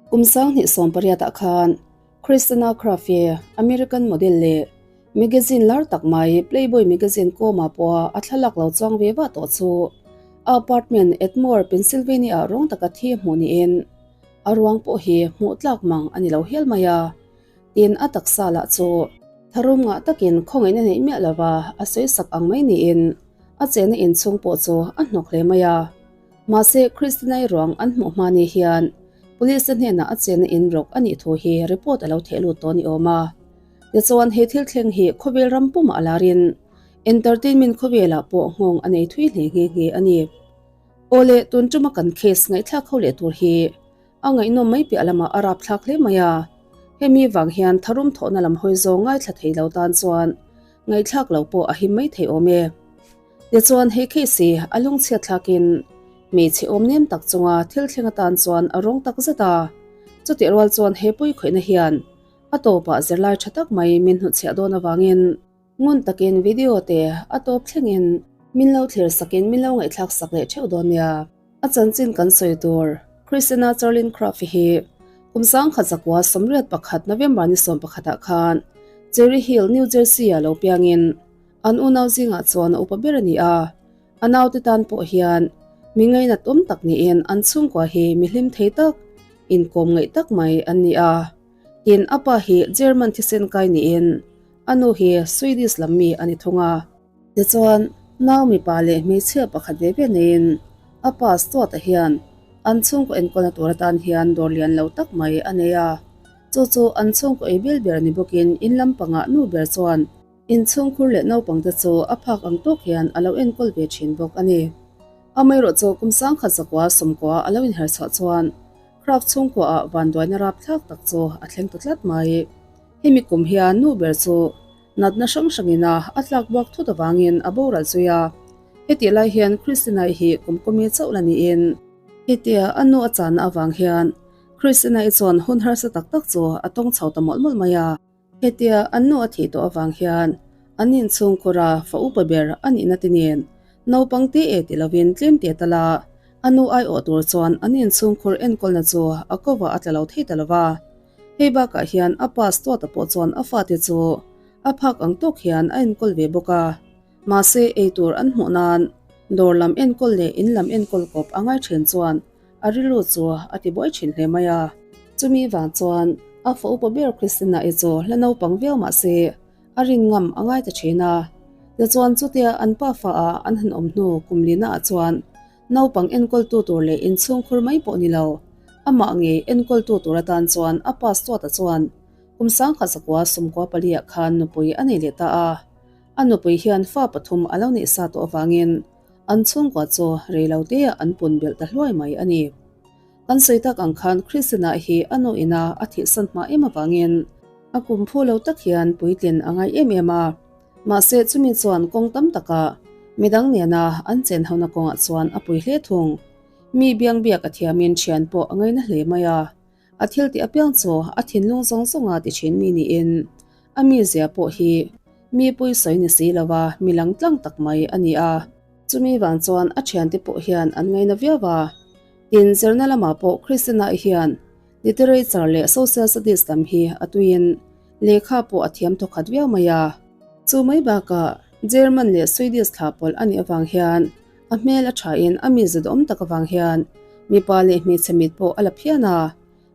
Kum 2018 ah khan Christina Craft-i American model leh magazine lar tak mai Playboy magazine kawmah pawha a thlalak lo chuang ve vah tawh chu a apartment Edmore, Pennsylvania ah rawng taka thi hmuh niin a ruang pawh hi hmuh tlak mang a ni lo hial mai a. Tin, a taksa lah chu tharum ngah takin khawngaihna neih miah lova a sawi sak ang mai niin a chenna inchhung pawh chu a hnawk hle mai a. Mahse, Christina-i ruang an hmuh hma ni hian Police-te hnenah a chenna in rawk a nih thu hi report a lo theh lut tawh ni awm a. Tichuan, he thil thleng hi khawvel ram pumah a larin entertainment khawvelah pawh nghawng a nei thui hle nghe nghe a ni. Awle, tun tuma kan case ngaihthlak ho leh tur hi A ngaihnawm mai piah lamah a rapthlak hle mai a, hemi vang hian tharum thawhna lam hawi zawng ngaithla thei lo tan chuan ngaihthlak lo pawh a him mai thei awm e. Tichuan hei case hi a lungchhiat thlakin hmeichhe awm nem tak chunga thil thleng atan chuan a rawng tak zet a, chutih rual chuan he pui khawihna hian a tawpah zirlai tha tak mai min hnutchhiah dawn avangin ngun takin video te a tawp thlengin min lo thlir sakin min lo ngaihthlak sak leh theuh dawn nia. A chanchin kan sawi tur, Christina Charlene Craft hi kum 1981 November ni 11 ah khan Cherry Hill, New Jersey ah lo piangin an unau zingah chuan a upa ber a ni a. A naute tan pawh hian mi ngainat awm tak niin an chhungkua hi mi hlim thei tak, inkawm ngaih tak mai an ni a. Tin, a pa hi German thisen kai niin a nu hi Swedish lam mi a ni thung a. Tichuan, nau mipa leh hmeichhia pakhat ve ve neiin a pa Stuart-a hian an chhungkaw enkawlna tur atan hian dawr lian lo tak mai a nei a. Chu chu an chhungkaw ei bil ber ni bawkin in lampangah nu ber chuan inchhungkhur leh naupangte chu a phak ang tawk hian a lo enkawl ve thin bawk a ni. Amaherawhchu kum 1990 a lo inherchhuah chuan Craft chhungkuaah vanduaina rapthlak tak chu a thleng ta tlat mai. Hemi kum hian nu ber chu Natna hrang hrangin a a tlak buak thut avangin a boral zui a. Hetih lai hian Christina-i hi kum kawmi chauh la niin. Hetia a nu a channa avang hian Christina-i chuan hun harsa tak tak chu a tawng chho ta mawlh mawlh mai a. Hetia an nu a thih tawh avang hian an inchhungkhura fa upa ber a nihna te nen naupang te e ti lovin tlem te tal a, a nu aiawh tur chuan an inchhungkhur enkawlna chu a kovah a tla lo thei ta lo va. Hei bakah hian a pa Stuart-a pawh chuan a fate chu a phak ang tawk hian a enkawl ve bawk a, mahse eitur an hmuh nan dawr lam enkawl leh in lam enkawl kawp a ngai then chuan a rilru chu a ti buai thin hle mai a. Chumi vang chuan a fa upa ber Christina-i chu la naupang viau mahse a rin ngam a ngai ta thin a. Tichuan chutia an pa fa ah an han awm hnu kum lina ah chuan Naupang enkawltu tur leh inchhungkhur mai pawh ni lo, amah ngei enkawltu tur atan chuan a pa Stuart-a chuan kum 1994 ah khan nupui a nei leh ta a. A nupui hian fa pathum a lo neih sa tawh avangin an chhungkua chu rei lo teah an pun belh ta hluai mai a ni. Kan sawi tak ang khan Christina hi a nu ina a thihsan hma em avangin a kum phu lo tak hian puitlin a ngai em em a. Mahse chumi chuan kawng tam takah midang nena an chen hona kawngah chuan a pui hle thung. Mi biang biak a thiamin thian pawh a ngaina hle mai a. A thil tih apiang chu a thinlung zawng zawnga ti thin mi niin a mizia pawh hi mi pui sawi ni si lova mi lang tlang tak mai a ni a. Chumi vang chuan a thiante pawh hian an ngaina viau a. Tin, zirna lamah pawh Christina-i hian Literature leh Social Studies lam hi a tuiin lehkha pawh a thiam thawkhat viau mai a. Chu mai bakah German leh Swedish thla pawlh a nih avang hian a hmel a thain a mi zudawm tak avang hian mipa leh hmeichhe mit pawh a la phian a.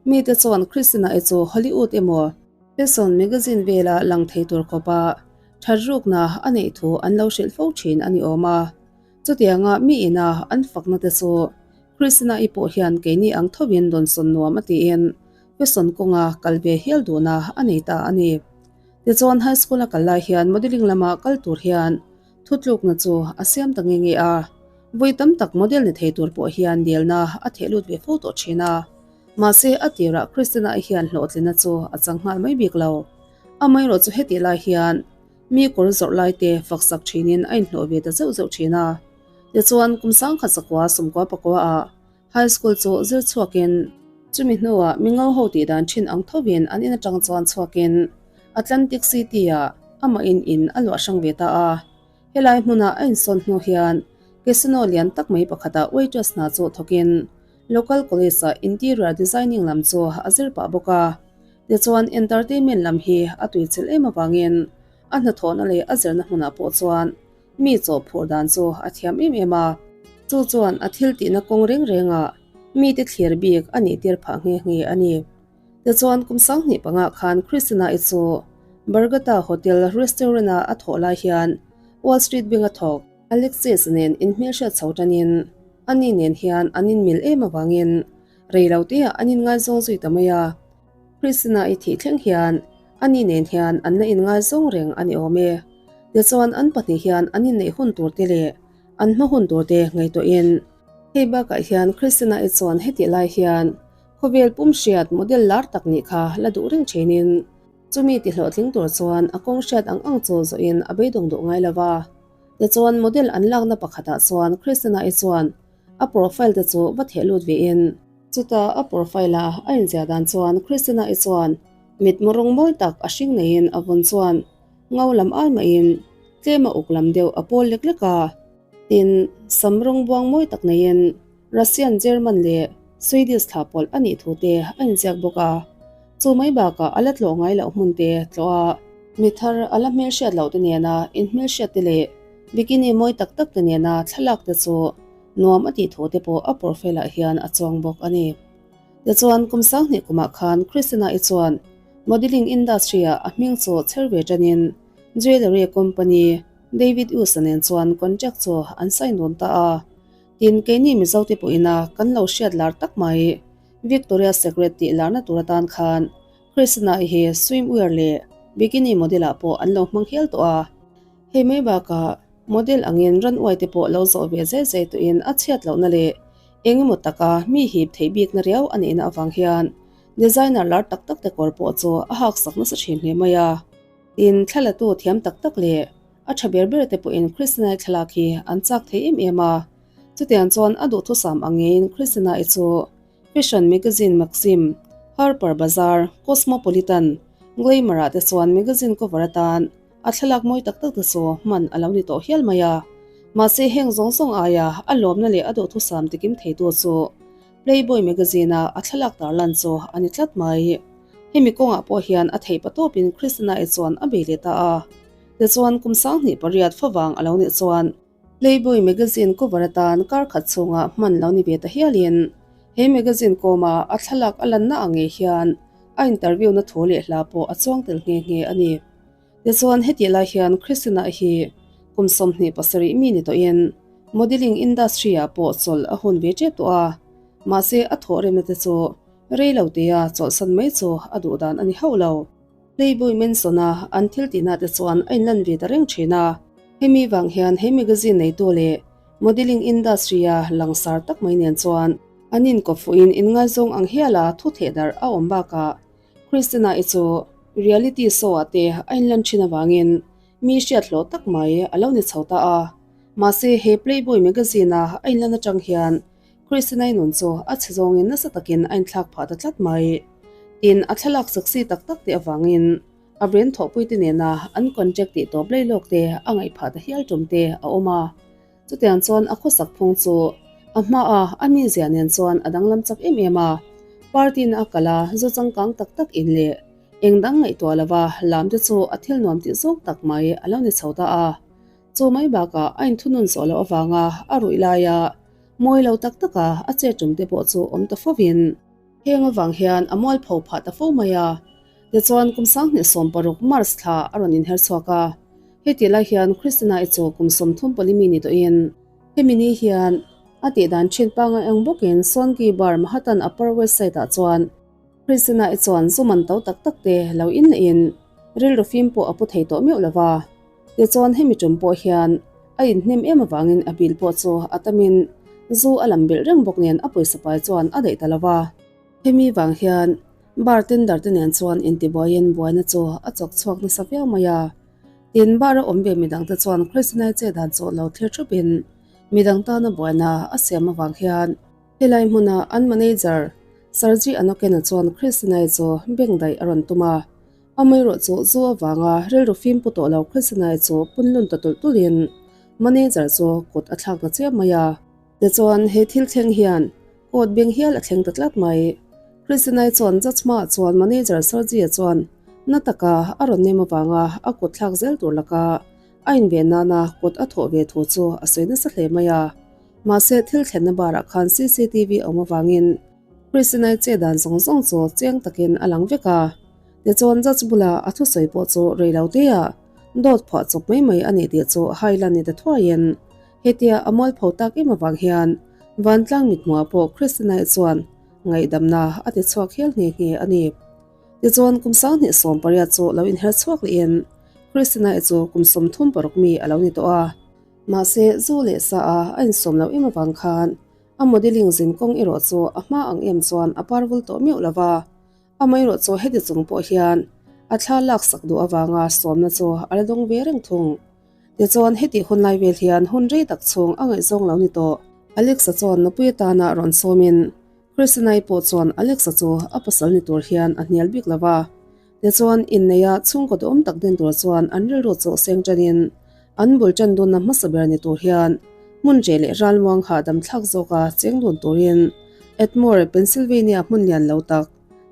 Mite chuan Christina-i chu Hollywood emaw Fashion magazine vela lang thei tur khawpa that rukna a neih thu an lo hrilh fo thin a ni awm a. Chutianga mi ina an fakna te chu Christina-i pawh hian keini ang thovin rawn sawn nuam a tiin fashion kawnga kal ve hial duhna a nei ta a ni. Tichuan high school a kal lai hian modelling lama kal tur hian thutlukna chu a siam ta nge nge a, vawi tam tak model ni thei tur pawh hian dilna a theh lut ve fo tawh thin a. Mahse a tirah Christina-i hian hlawhtlinna chu a chang nghal mai bik lo. Amaherawh chu hetih lai hian mi kawr zawrh lai te faksak thinin a inhlawh ve ta zeuh zeuh thin a. Tichuan, kum 1994 ah high school chu zir chhuakin, chumi hnuah mi ngo ho tih dan thin ang thovin an in atang chuan chhuakin Atlantic City-ah amah in in a luah hrang ve ta a. Helai hmuna a insawn hnu hian casino lian tak mai pakhatah waitress hna chu thawkin. Local college ah interior designing lam chu a zir pah bawk a. Tichuan entertainment lam hi a tuichilh em avangin a hnathawhna leh a zirna hmunah pawh chuan mi chaw phur dan chu a thiam em em a. Chu chuan a thil tihna kawng reng rengah mite thlir bik a nih tir phah nghe nghe a ni. Tichuan kum 2005 khan Christina-i chu Bargata Hotel restaurant-a a thawh lai hian Wall Street Bank-a thawk Alexis nen inhmelhriat chho tanin ani nen hian an inmil em avangin rei lo teah an inngaizawng zui ta mai a. Christina-i thih thleng hian ani nen hian an la inngaizawng reng a ni awm e. Tichuan an pahnih hian an inneih hun tur te leh an hma hun tur te ngaihtuahin hei bakah hian Christina-i chuan hetih lai hian khawvel pum hriat model lar tak nih kha la duh reng thinin chumi ti hlawhtling tur chuan a kawng hriat ang ang chu zawhin a beidawng duh ngai lo va. Tichuan model an lakna pakhatah chuan Christina-i chuan a profile te chu va theh lut vein, Chutah a profile a a inziah dan chuan Christina-i chuan mitmu rawng mawi tak a hring neiin a vawn chuan ngo lam ai mahin tlem a uk lam deuh a pawl lek lek a. Tin, sam rawng buang mawi tak neiin Russian, German leh Swedish thla pawlh a nih thu te a inziak bawk a. Chu mai bakah a la tlawh ngai loh hmun te tlawh a, mi thar a la hmelhriat loh te nena inhmelhriat te leh bikini mawi tak tak te nena thlalak te chu nuam a tih thu te pawh a profile ah hian a chuang bawk a ni. Tichuan, kum 2000 kumah khan Christina-i chuan modelling industry ah a hming chu chher ve tanin jewellery company David Usa nen chuan contract chu an sign dun ta a. Tin, keini Mizo te pawhina kan lo hriat lar tak mai Victoria Secret tih larna tur atan khan Christina-i hi swimwear leh bikini model ah pawh an lo hmang hial tawh a. Hei mai bakah model angin ran uai te pawh lo zawh ve zai zai tawhin a chhiat lohna leh eng emaw taka mi hip theih bikna riau a neihna avang hian designer lar tak tak te kawr pawh chu a hak sak nasa thin hle mai a. Tin, thlalatu thiam tak tak leh a tha ber ber te pawhin Christina-i thlalak hi an chak thei em em a. Chutiang chuan a duhthusam ang ngeiin Christina-i chu Fashion magazine Maxim, Harper Bazaar, Cosmopolitan, Glamour ah te chuan magazine cover atan a thlalak mawi tak tak te chu hman a lo ni tawh hial mai a. Mahse heng zawng zawng aia a lawmna leh a duhthusam tikim theitu chu Playboy magazine a a thlalak tarlan chu a ni tlat mai. Hemi kawngah pawh hian a theih patawpin Christina-i chuan a bei leh ta a. Tichuan kum 2008 favang a lo nih chuan Playboy magazine cover atan kar khat chhunga hman lo ni ve ta hialin he magazine kawma a thlalak a lanna ang ngei hian a interview na thu leh hla pawh a chuang tel nghe nghe a ni. Tichuan hetih lai hian Christina hi kum 27 mi ni tawhin modelling industry ah pawh chawlh a hun ve tep tawh a, mahse a thawh remna te chu rei lo tia chawlhsan mai chu a duh dan a ni hauh lo. Playboy Mansion-a an thil tihna te chuan a inlan ve ta reng thin a. Hemi vang hian he magazine neitu leh modelling industry-a langsar tak mai nen chuan an inkawpfuhin inngaizawng ang hiala thu thehdarh a awm bakah Christina-i chu reality show-ah te a inlan thin avangin mi hriat hlawh tak mai a lo ni chho ta a. Mahse he Playboy magazine-a a inlan atang hian Christina-i nun chu a chhe zawngin nasa takin a inthlak phah ta tlat mai. Tin, a thlalak sexy tak tak te avangin a ven thawhpuite nena an contract tih tawp lei lawk te a ngaih phah ta hial tum te a awm a. Chutiang chuan a khawsak phung chu a hmaa a mizia nen chuan a danglam chak em em a. Party na a kal a, zu changkang tak tak in leh eng dang ngaihtuah lova lam te chu a thil nuam tih zawk tak mai a lo ni chho ta a. Chu mai bakah a inthunun zawh loh avanga a ruih laia mawi lo tak taka a chet tum te pawh chu awm ta fovin, heng avang hian a mualpho phah ta fo mai a. Tichuan kum 2016 March thla a rawn inher chhuak a, heti lai hian Christina-i chu kum 34 mi ni tawhin, hemi ni hian a tihdan thin pangai ang bawkin Sonki Bar Manhattan Upper West Side-ah chuan Christina-i chuan zu man to tak tak te lo in leh in rilru fim pawh a pu thei tawh meuh lova. Tichuan hemi tum pawh hian a inhnem em avangin a bill pawh chu a tamin zu a lam belh reng bawk nen a pawisa pai chuan a daih ta lova. Hemi vang hian bartender te nen chuan intibuaiin buaina chu a chawk chhuak nasa viau mai a. Tin, bar a awm ve midang te chuan Christina-i che dan chu lo thlir thupin midang tana buaina a siam avang hian helai hmuna an manager Sergei Anokena chuan Christina-i chu bank daih a rawn tum a. Amaherawh chu zu avanga rilru fim pu tawh lo Christina-i chu punlun ta tulh tulhin manager chu kut a thlak ta chiam mai a. Tichuan he thil thleng hian. Court beng hial a thleng ta tlat mai. Christinai chuan judge hmaah chuan manager Sergey-a chuan na taka a rawn nem avanga a kut thlak zel tur laka a inven nana kut a thawh ve thu chu a sawi nasa hle mai a. Mahse thil thlenna barah khan cctv a awm avangin Christinai che dan zawng zawng chu chiang takin a lang vek a. Tichuan judge bula a thusawi pawh chu rei lo teah dawt phuah chawp mai mai a nih tih chu hai lan ni ta thuaiin hetia a mualpho tak em avang hian vantlang mithmuah pawh Christina-i chuan ngaihdamna a ti chhuak hial nghe nghe a ni. Tichuan kum 2018 chu lo inher chhuak lehin Christina-i chu kum 36 mi a lo ni tawh a. Mahse zu leh sa a a insawm loh em avang khan a modelling zin kawng erawh chu a hma ang em chuan a parvul tawh meuh lova. Amaherawh chu heti chung pawh hian a thla laksak duh avanga sawmna chu a la dawng ve reng thung. Tichuan hetih hun lai vel hian hun rei tak chhung a ngaihzawng lo ni tawh. Alexa chuan nupui atana rawn sawmin Christina-i pawh chuan Alexa chu a pasal ni tur hian a hnial bik lo va. Tichuan inneia chhungkaw duhawm tak din tur chuan an rilru chu seng tanin an bul tan dunna hmasa ber ni tur hian hmun reh leh ralmuang hahdam thlak zawka cheng dun turin Edmore, Pennsylvania hmun lian lo tak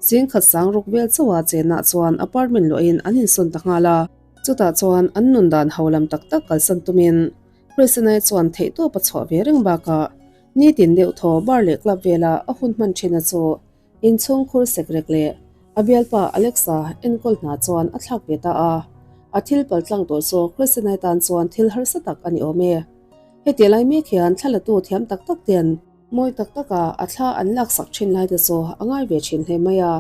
Singkhat sang ruk vel chauha chenah chuan apartment luahin an insawn ta nghal a. Chutah chuan an nun dan ho lam tak tak kalsan tumin Christina-i chuan theihtawp a chhuah ve reng bakah nitin deuh thaw bar leh club vela a hun hman thina chu inchhungkhur sekrek leh a bialpa Alexa enkawl hna chuan a thlak ve ta a. A thil paltlang tawh chu Christina-i tan chuan thil harsa tak a ni awm e. Heti lai mek hian thlalatu thiam tak tak ten Mawi tak taka a thla an laksak thin lai te chu a ngai ve thin hle mai a.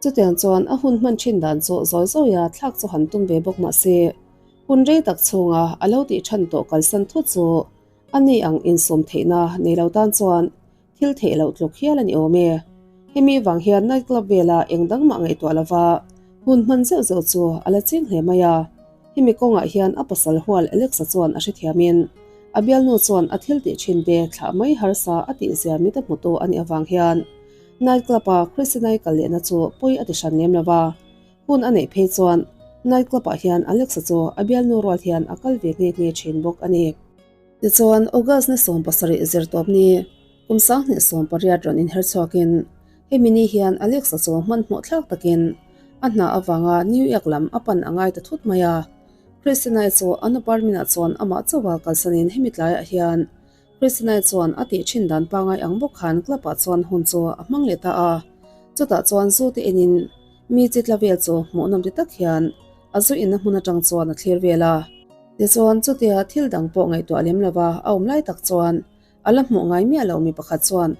Chutiang chuan a hun hman thin dan chu zawi zawia thlak chu han tum ve bawk mah se, hun rei tak chhunga a lo tih than tawh kalsan thut chu a ni ang insawm theihna nei lo tan chuan thil theih loh tluk hial a ni awm e. Hemi vang hian night club vela eng dang mah ngaihtuah lova hun hman zeuh zeuh chu a la ching hle mai a. Hemi kawngah hian a pasal hual Alexa chuan a hrethiamin a bialnu chuan a thil tih thin te thlah mai harsa a tih zia mit a hmutu a nih avang hian night club-a Christina-i kal lehna chu pawi a ti hran lem lo va. Hun a neih phei chuan night club-ah hian Alexa chu a bialnu rual hian a kal ve nghe nghe thin bawk a ni. Tichuan August ni 17 zirtawp ni kum 2018 rawn inher chhuakin hemi ni hian Alexa chu hmanhmawh thlak takin a hna avanga New York lam a pan a ngai ta thut mai a. Christina-i chu an apartment ah chuan amah chauha kalsanin hemi tlaiah hian Christina-i chuan a tih thin dan pangai ang bawk khan club ah chuan hun chu a hmang leh ta a. Chutah chuan zu te enin mi chi tla vel chu hmuhnawm ti tak hian a zu inna hmun atang chuan a thlir vel a. Tichuan chutia thil dang pawh ngaihtuah lem lova a awm lai tak chuan a la hmuh ngai miah lo mi pakhat chuan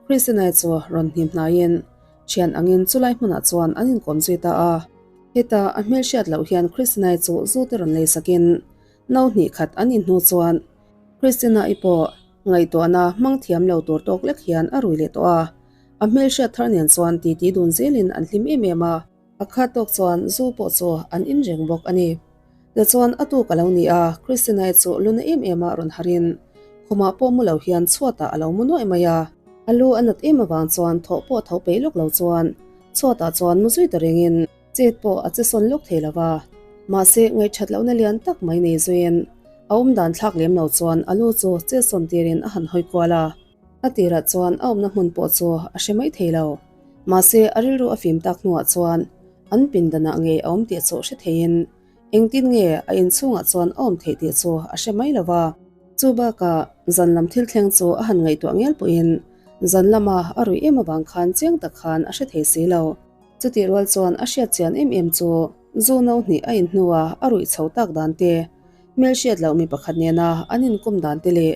Christina-i chu rawn hnim hnaiin thian angin chulai hmunah chuan an inkawm zui ta a. Heta a hmelhriat loh hian Christina-i chu zu te rawn lei sakin no hnih khat an inhnu chuan Christina-i pawh ngaihtuahna hmang thiam lo tur tawk lek hian a rui leh tawh a. A hmelhriat thar nen chuan titi dun zelin an hlim em em a. A khat tawk chuan zu pawh chu an in reng bawk a ni. Tichuan a tuk a lo ni a, Christina-i chu luna em em a rawn harin khumah pawh mu lo hian chhuatah a lo mu nuaih mai a. A lu a nat em avang chuan thawh pawh tho peih lawk lo chuan chhuatah chuan mu zui ta rengin chet pawh a che sawn lawk thei lo va. Mahse ngaihthat lohna lian tak mai nei zuiin a awm dan thlak lem lo chuan a lu chu chet sawn tirin a han hawi kual a. A tirah chuan a awmna hmun pawh chu a hre mai thei lo. Mahse a rilru a fim tak hnuah chuan an pindanah ngei a awm tih chu hre theiin engtin nge a inchhungah chuan a awm theih tih chu a hre mai lo va. Chu bakah zan lam thil thleng chu a han ngaihtuah ngial pawhin zan lama a ruih em avang khan chiang tak khan a hre thei si lo. Chutih rual chuan a hriat chian em em chu zu no hnih a inhnua a ruih chho tak dan te, hmelhriat loh mi pakhat nena an inkawm dan te leh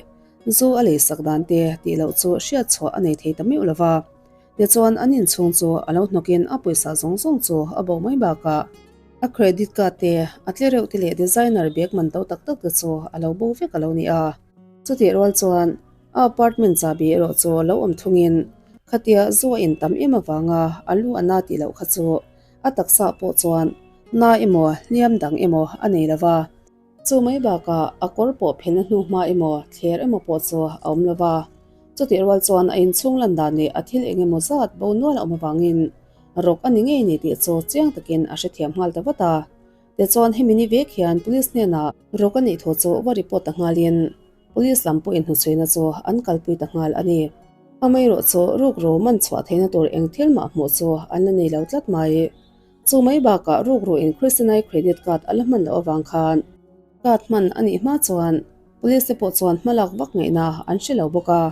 zu a leisak dan te tih loh chu hriat chhuah a nei thei ta meuh lo va. Tichuan an inchhung chu a lo hnawkin a pawisa zawng zawng chu a bo mai bakah a credit card te, a tlereuh te leh designer bag man to tak tak te chu a lo bo vek a lo ni a. Chutih rual chuan a apartment chahbi erawh chu lo awm thungin khatia zu a in tam em avanga a lu a na tih loh kha chu a taksa pawh chuan na emaw hliam dang emaw a nei lo va. Chu mai bakah a kawr pawh phelna hnu hma emaw thler emaw pawh chu a awm lo va. Chutih rual chuan a inchhung lan dan leh a thil eng emaw zat bo nual a awm avangin rawk a ni ngei ni tih chu chiang takin a hrethiam nghal ta vat a. Tichuan hemi ni vek hian police hnenah rawk a nih thu chu va report ta nghalin police lam pawhin hnuchhuina chu an kalpui ta nghal a ni. Amaherawhchu rukru man chhuah theihna tur eng thil mah hmuh chu an la nei lo tlat mai. Chu mai bakah rukru in Christina-i credit card a la hman loh avang khan card hman a nih hma chuan police te pawh chuan hmalak vak ngaihna an hre lo bawk a.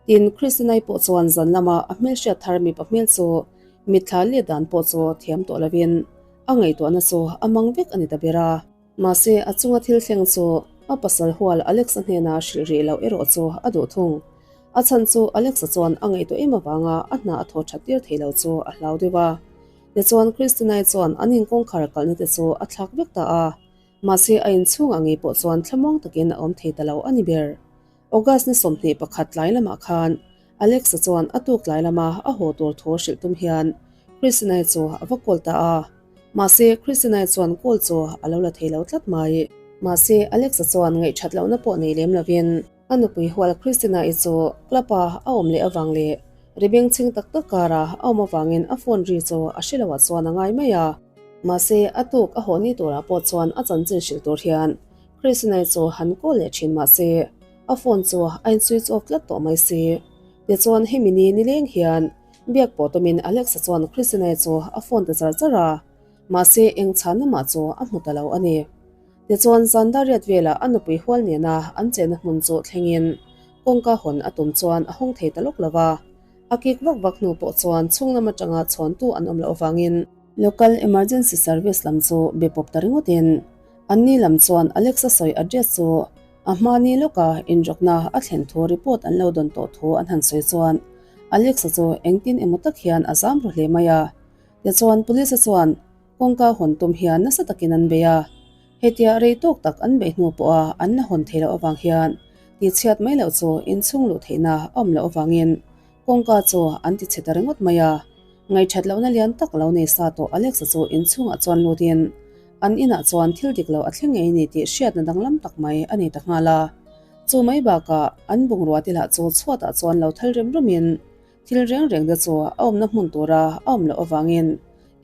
Tin, Christina-i pawh chuan zan lama a hmelhriat thar mipa hmel chu mitthla let dan pawh chu thiam tawh lovin a ngaihtuahna chu a mang vek a ni ta ber a. Mahse, a chunga thil thleng chu a pasal hual Alex-a hnena hrilh rih loh erawh chu a duh thung. A chhan chu Alex-a chuan a ngaihtuah em avanga a hna a thaw that tir thei lo chu a hlau deuh a. Tichuan, Christina-i chuan an inkawngkhar kalhna te chu a thlak vek ta a. Mahse, a inchhungah ngei pawh chuan thlamuang takin a awm thei ta lo a ni ber. August ni 21 tlai lamah khan Alex-a chuan a tuk tlai lama a haw tur thu hrilh tum hian Christina-i chu a va call ta a. Mahse, Christina-i chuan call chu a lo la thei lo tlat mai. Mahse, Alex-a chuan ngaihṭhat lohna pawh nei lem lovin a nupui hual Christina-i chu club-a a awm leh avang leh ri bengchheng tak tak kara a awm avangin a phone ri chu a hre loah chuan a ngai mai a. Mahse, a tuk a haw ni turah pawh chuan a chanchin hrilh tur hian Christina-i chu han call leh thin mah se, a phone chu a in switch off tlat tawh mai si. Tichuan hemi ni nileng hian biak pawh tumin Alex-a chuan Christina-i chu a phone ta char char a, mahse eng chhanna mah chu a hmu ta lo a ni. Tichuan zan dar riat velah a nupui hual nena an chenna hmun chu thlengin kawngka hawn a tum chuan a hawng thei ta lawk lo va, a kik vak vak hnu pawh chuan chhung lam atanga chhawntu an awm loh avangin Local Emergency Service lam chu be pawp ta ringawtin Anni lam chuan Alexa sawi address chu a hmani lawka inrawkna a thlen thu report an lo dawn tawh thu an han sawi chuan Alexa chu engtin emaw tak hian a zam ru hle mai a. Tichuan Police-a chuan kawngka hawn tum hian nasa takin an bei a. Hetia rei tawk tak an beih hnu pawha an la hawn thei loh avang hian tihchhiat mai loh chu inchhung luh theihna a awm loh avangin Kawngka chu an ti chhe ta ringawt mai a, ngaihṭhat lohna lian tak lo nei sa tawh Alex-a chu inchhungah chuan lutin an inah chuan thil dik lo a thleng ngei ni tih hriatna danglam tak mai a nei ta nghal a. Chu mai bakah an bungrua te lah chu chhuatah chuan lo thal rem rumin thil reng reng te chu a awmna hmun tura a awm loh avangin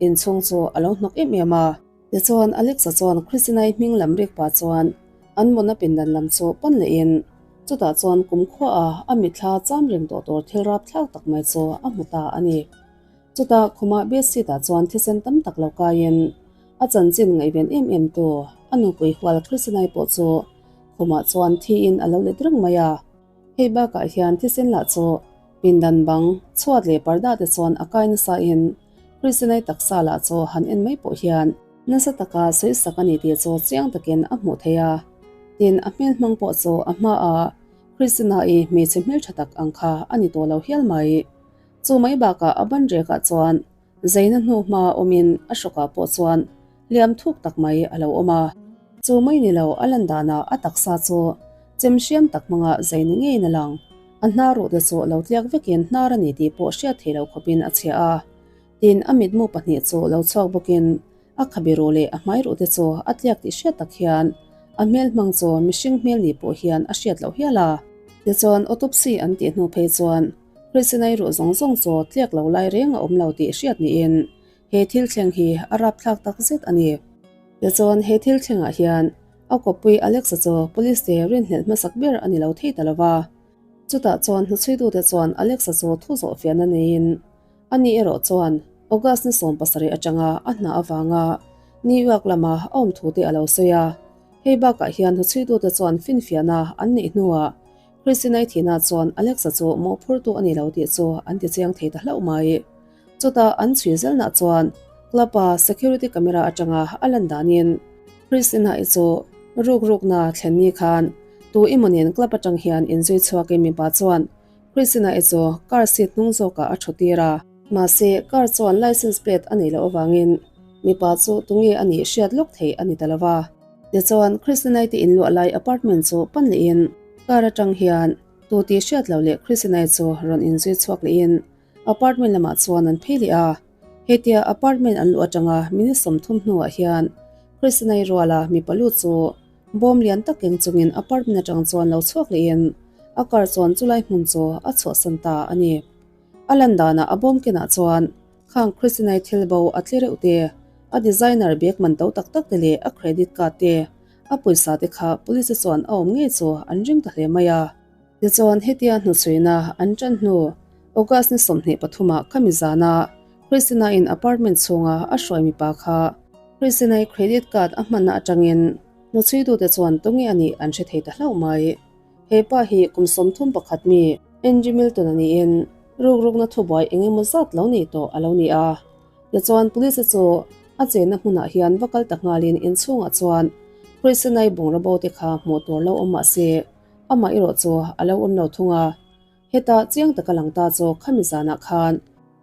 inchhung chu a lo hnawk em em a. Tichuan Alex-a chuan Christina-i hming lam rik pah chuan an mawna pindan lam chu pan lehin chutah chuan kumkhuaah a mitthla cham reng tawh tur thil rap thlak tak mai chu a hmu ta a ni. Chutah khumah bedsheet-ah chuan thisen tam tak lo kaiin a chanchin ngaihven em em tu a nupui hual Christina-i pawh chu khumah chuan thiin a lo let reng mai a. Hei bakah hian thisen lah chu pindan bang, chhuat leh parda te chuan a kai nasa in Christina-i taksa lah chu han en mai pawh hian nasa taka sawi sak a ni tih chu chiang takin a hmuh theih a. Tin, a hmel hmang pawh chu a hmaah Christina-i hmeichhe hmeltha tak ang kha a ni tawh lo hial mai. Chu mai bakah a ban rekah chuan Zaina hnu hma awmin a hrawkah pawh chuan hliam thuk tak mai a lo awm a. Chu mai ni lo a lan danah a taksa chu chem hriam tak hmanga zai ni ngeiin a lang. A hnar ruh te chu lo tliak vekin hnar a ni tih pawh hriat thei lo khawpin a chhia a. Tin, a mitmu pahnih chu lo chhuak bawkin a khabe ruh leh a hmai ruh te chu a tliak tih hriat tak hian a hmel hmang chu mihring hmel ni pawh hian a hriat loh hial a. Tichuan autopsy an tih hnu phei chuan Christina-i ruh zawng zawng chu tliak lo lai reng a awm lo tih hriat niin he thil thleng hi a rapthlak tak zet a ni. Tichuan he thil thlengah hian a kawppui Alex-a chu police te rinhlelh hmasak ber a ni lo thei ta lo va. Chutah chuan hnuchhuitute chuan Alex-a chu thu zawh fiahna neiin a ni erawh chuan August ni 17 atanga a hna avanga New York lama a awm thu te a lo sawi a. Hei bakah hian hnuchhuitute chuan finfiahna an neih hnuah Christina-i thihna chuan Alex-a chu mawhphurtu a ni lo tih chu an ti chiang thei ta hlauh mai. Chutah an chhui zelnah chuan club-a security camera atanga a lan danin Christina-i chu ruk rukna thlen ni khan tu emaw nen club atang hian inzui chhuakin mipa chuan Christina-i chu car seat hnung zawkah a thu tir a. Mahse, car chuan license plate a neih loh avangin mipa chu tunge a nih hriat lawk theih a ni ta lo va. Tichuan, Christina-i te inluah lai apartment chu pan lehin car atang hian tu tih hriat loh leh Christina-i chu rawn inzui chhuak lehin apartment lamah chuan an phei leh a. Hetia apartment an luh atanga minute 30 hnuah hian Christina-i ruala mipa lut chu bawm lian tak keng chungin apartment atang chuan lo chhuak lehin a car chuan chulai hmun chu a chhuahsan ta a ni. A lan danah a bawm kenah chuan Khang Christina-i thil bo a tle reuh te, a designer bag man to tak tak te leh a credit card te, a pawisa te kha police te chuan a awm ngei chu an ring ta hle mai a. Tichuan hetia hnuchhuina an tan hnu. August ni 23 ah khami zana Christina in apartment chhunga a hruai mipa kha Christina i credit card a hmanna atangin hnuchhuitute chuan tunge a nih an hre thei ta hlauh mai. He pa hi kum 31 mi Angie Milton a niin rukrukna thubuai eng emaw zat lo nei tawh a lo ni a. Tichuan police chu a chenna hmunah hian va kal ta nghalin inchhungah chuan Christina i bungraw bo te kha hmuh tur lo awm mah se amah erawh chu a lo awm lo thung a. Heta chiang taka lang ta chu khami zanah khan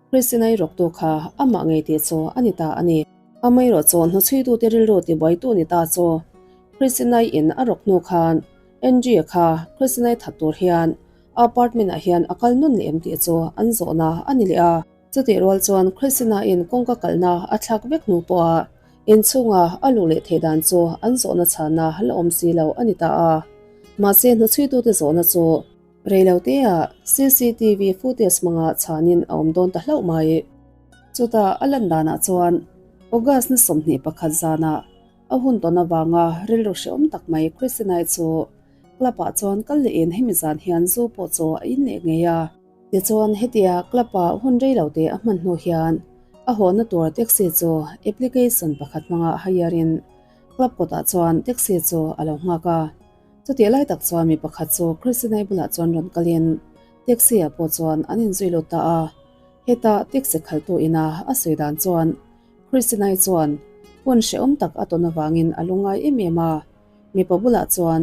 Christina i rawktu kha amah ngei tih chu a ni ta a ni. Amaherawh chu hnuchhuitute rilru tibuaitu ni ta chu Christina i in a rawk hnu khan Andrea kha Christina i that tur hian a apartment ah hian a kal nawn leh em tih chu an zawhna a ni leh a. Chutih rual chuan Christina in kawngka kalna a thlak vek hnu pawha inchhunga a luh leh theih dan chu an zawhna chhana la awm si lo a ni ta a. Mahse hnuchhuitute zawhna chu Reiloteah cctv footage hmanga chhanin a awm dawn ta hlauh mai. Chutah a lan danah chuan August ni 21 zanah a hun tawn avanga rilru hrehawm tak mai Christina-i chu club-ah chuan kal lehin hemi zan hian zu pawh chu a in leh ngei a. Tichuan hetia club-ah hun reilote a hman hnu hian a hawhna tur taxi chu application pakhat hmanga hire-in club kawtah chuan taxi chu a lo nghak a. Chutih lai tak chuan mi pakhat chu Christina-i bulah chuan rawn kalin taxi-ah pawh chuan an inzui lut ta a. Heta taxi khaltu ina a sawi dan chuan Christina-i chuan hun hrehawm tak a tawn avangin a lungngai em em a. Mipa bulah chuan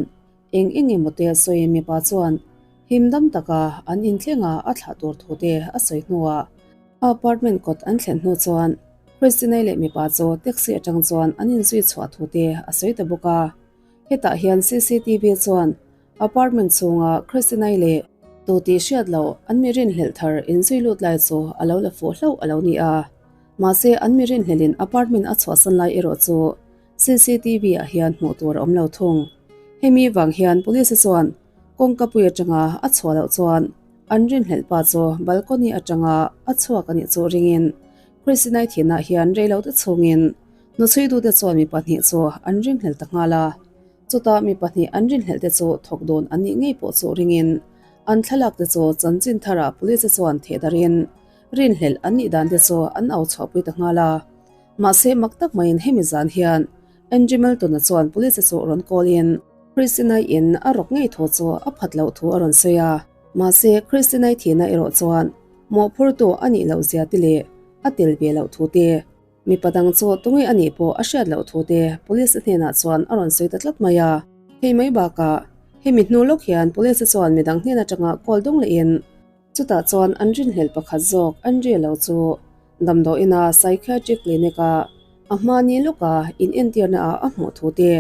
eng eng emaw te sawiin mipa chuan him dam taka an inthlenga a thlah tur thu te a sawi hnuah a apartment kawt an thlen hnu chuan Christina-i leh mipa chu taxi atang chuan an inzui chhuah thu te a sawi ta bawk a. Hetah hian cctv chuan apartment chhunga Christina-i leh tu tih hriat loh an mi rinhlelh thar inzui lut lai chu a lo la fuh hlauh a lo ni a. Mahse an mi rinhlelhin apartment a chhuahsan lai erawh chu cctv ah hian hmuh tur a awm lo thung. Hemi vang hian police chuan kawngka pui atanga a chhuah loh chuan an rinhlelh pa chu balcony atanga a chhuak a nih chu ringin Christina-i thinah hian reilote chhungin Hnuchhuitute chuan mi pahnih chu an ringhlel ta nghal a, chutah mi pahnih an rinhlelh te chu thawk dawn an nih ngei pawh chu ringin an thlalak te chu chanchin tharah police chuan theh darin rinhlelh an nih dan te chu an au chhuahpui ta nghal a. Mahse mak tak maiin hemi zan hian Andrew Melton-a chuan police chu rawn call in Christina-i in a rawk ngei thu chu a phat loh thu a rawn sawi a. Mahse Christina-i thihna erawh chuan mawhphurtu a nih loh zia te leh a tel ve loh thu te Mipa dang chu tunge a nih pawh a hriat loh thu te police hnenah chuan a rawn sawi ta tlat mai a. Hei mai bakah hemi hnu lawk hian police chuan midang hnen atanga call dawng lehin chutah chuan an rinhlelh pakhat zawk an ri lo chu damdawiina psychiatric clinic a a hma ni lawka in entirna ah a hmuh thu te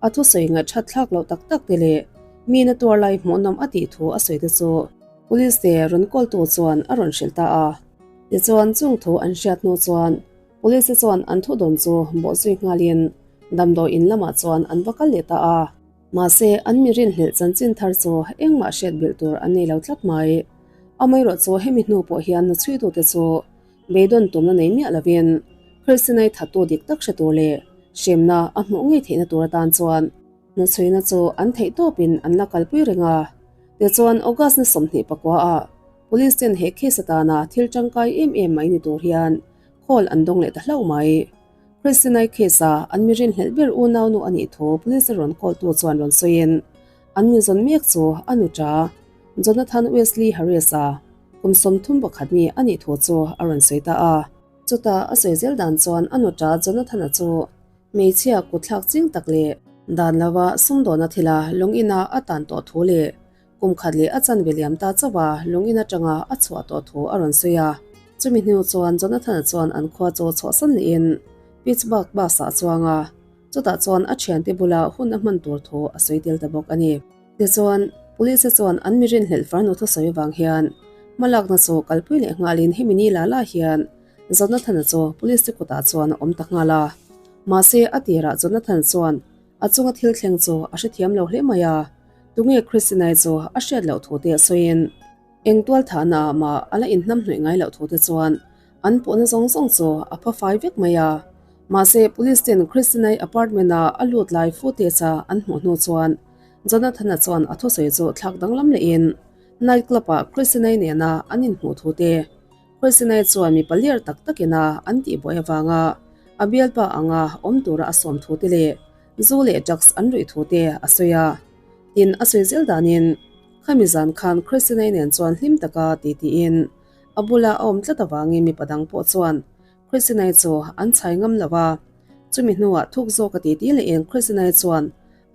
a thusawi ngaihthat thlak loh tak tak te leh mi na tuar lai hmuhnawm a tih thu a sawi te chu police te rawn call tu chuan a rawn hrilh ta a. Tichuan chung thu an hriat hnu chuan police te chuan an thu dawn chu bawhzui nghalin damdawi in lamah chuan an va kal leh ta a. Mahse an mi rinhlelh chanchin thar chu engmah hriat belh tur an nei lo tlat mai. Amaherawh chu hemi hnu pawh hian hnuchhuitute chu beidawn tumna nei miah lovin Christina-i thattu dik tak hre tur leh hremna a hmuh ngei theihna tur atan chuan hnuchhuina chu an theih tawpin an la kalpui reng a. Tichuan August ni 24 ah Police ten he case atana thil tangkai em em mai ni tur hian call an dawng leh ta hlauh mai. Christina-i case a an mi rinhlelh ber unaunu a nih thu police rawn call tu chuan rawn sawiin an mi zawn mek chu a nu ta Jonathan Wesley Harris-a kum 31 mi a nih thu chu a rawn sawi ta a. Chutah a sawi zel dan chuan a nu ta Jonathan-a chu hmeichhia kutthlak ching tak leh dan lova sumdawna thila lung ina a tan tawh thu leh Kum khat leh a chanve liam ta chauh a, lung in atanga a chhuah tawh thu a rawn sawi a. Chumi hnu chuan Jonathan-a chuan an khua chu chhuahsan lehin Pittsburgh bus ah a chuang a, chutah chuan a thiante bula hun a hman tur thu a sawi tel ta bawk a ni. Tichuan, police chuan an mi rinhlelh farnu thusawi avang hian hmalakna chu kalpui leh nghalin hemi ni la la hian Jonathan-a chu police te kutah chuan a awm ta nghal a. Mahse, a tirah Jonathan chuan A chunga thil thleng chu a hrethiam lo hle mai a, tunge Christina-i chu a hriat loh thu te a sawiin eng tual thahna ah mah a la inhnam hnawih ngai loh thu te chuan an puhna zawng zawng chu a pha fai vek mai a. Mahse, police ten Christina-i apartment a a lut lai footage a an hmuh hnu chuan Jonathan-a chuan a thusawi chu thlak danglam lehin. Night club ah Christinai nena an inhmuh thu te, Christinai chuan mipa liar tak takina an tihbuai avanga a bialpa anga awm tura a sawm thu te leh zu leh drugs an ruih thu te a sawi a. Tin, a sawi zel danin khami zan khan Christinai nen chuan hlim taka ti tiin a bula a awm tlat avangin mipa dang pawh chuan Christinai chu an chhai ngam lo a. Chumi hnuah thuk zawk a titi lehin Christinai chuan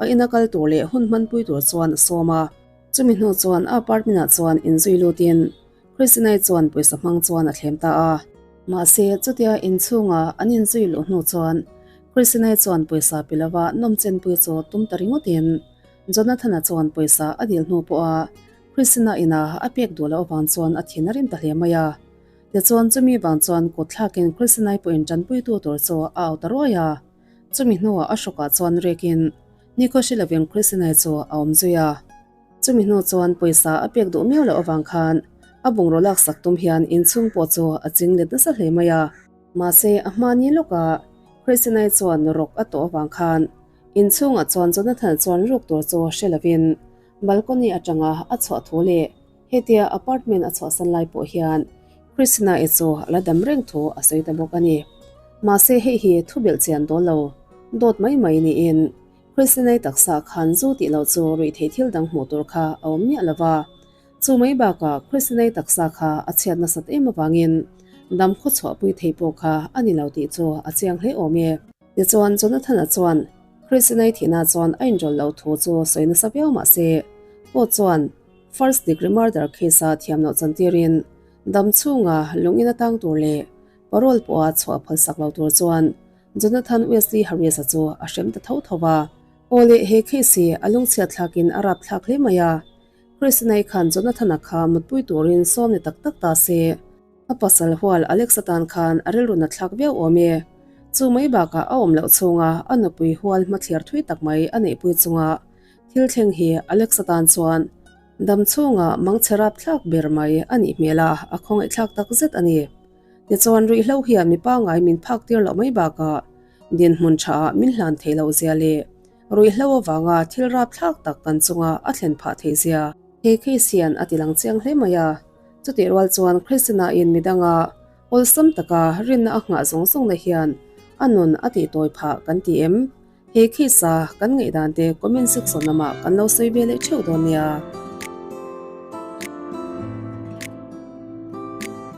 a ina kal tur leh hun hmanpui tur chuan a sawm a. Chumi hnu chuan a apartment ah chuan inzui lutin Christinai chuan pawisa hmang chuan a thlem ta a. Mahse, chutia inchhunga an inzui luh hnu chuan Christinai chuan pawisa pe lova nawmchenpui chu tum ta ringawtin Jonathan-a chuan pawisa a dil hnu pawha Christina ina a pek duh loh avang chuan a thin a rim ta hle mai a. Tichuan chumi vang chuan kut thlakin Christinai pawhin tanpuitu tur chu a au ta ruai a. Chumi hnuah a hrawkah chuan rekin Nikhaw hre lovin Christinai chu a awm zui a. Chumi hnu chuan pawisa a pek duh miau loh avang khan a bungraw laksak tum hian inchhung pawh chu a ching let nasa hle mai a. Mahse a hmani lawkah Christinai chuan rawk a tawh avang khan inchhungah chuan Jonathan chuan ruk tur chu hre lovin balcony atanga a chhuah thu leh Hetia apartment a chhuahsan lai pawh hian Christina-i chu a la dam reng thu a sawi ta bawk a ni. Mahse hei hi thu belh chian dawn lo, dawt mai mai niin Christina-i taksa khan zu tih loh chu ruihtheih thil dang hmuh tur kha a awm miah lo va. Chu mai bakah Christina-i taksa kha a chhiat nasat em avangin dam khaw chhuahpui thei pawh kha a ni lo tih chu a chiang hle awm e. Tichuan Jonathan-a chuan Christina-i thihna chuan a inrawlh loh thu chu sawi nasa viau mah se, Paul chuan First degree murder case-a thiam loh chantirin dam chhunga lungin a tang tur leh parole pawha chhuah phalsak lo tur chuan Jonathan Wesley Harris-a chu a hrem ta tho tho va. Aw leh he case hi a lungchhiat thlakin a rap thlak hle mai a, Christina-i khan Jonathan-a kha mutpui turin sawm ni tak tak ta se, A pasal hual Alex atan khan a rilru na thlak viau awm e. Chu mai bakah a awm loh chhunga a nupui hual hmathlir thui tak mai a neihpui chunga thil thleng hi Alex atan chuan dam chhunga mangchhe rap thlak ber mai a nih hmel a, a khawngaihthlak tak zet a ni. Tichuan ruihhlo hian mi pangngai min phak tir loh mai bakah dinhmun tha ah min hlan theih loh zia leh ruihhlo avanga thil rap thlak tak kan chunga a thlen phah theih zia he case hian a ti lang chiang hle mai a. Chutih rual chuan Christina-in midanga awlsam taka rinna a nghah zawng zawngna hian a nun a tihtawi phah kan ti em? He case-a kan ngaihdan te comment section lamah kan lo sawi ve leh theuh dawn nia.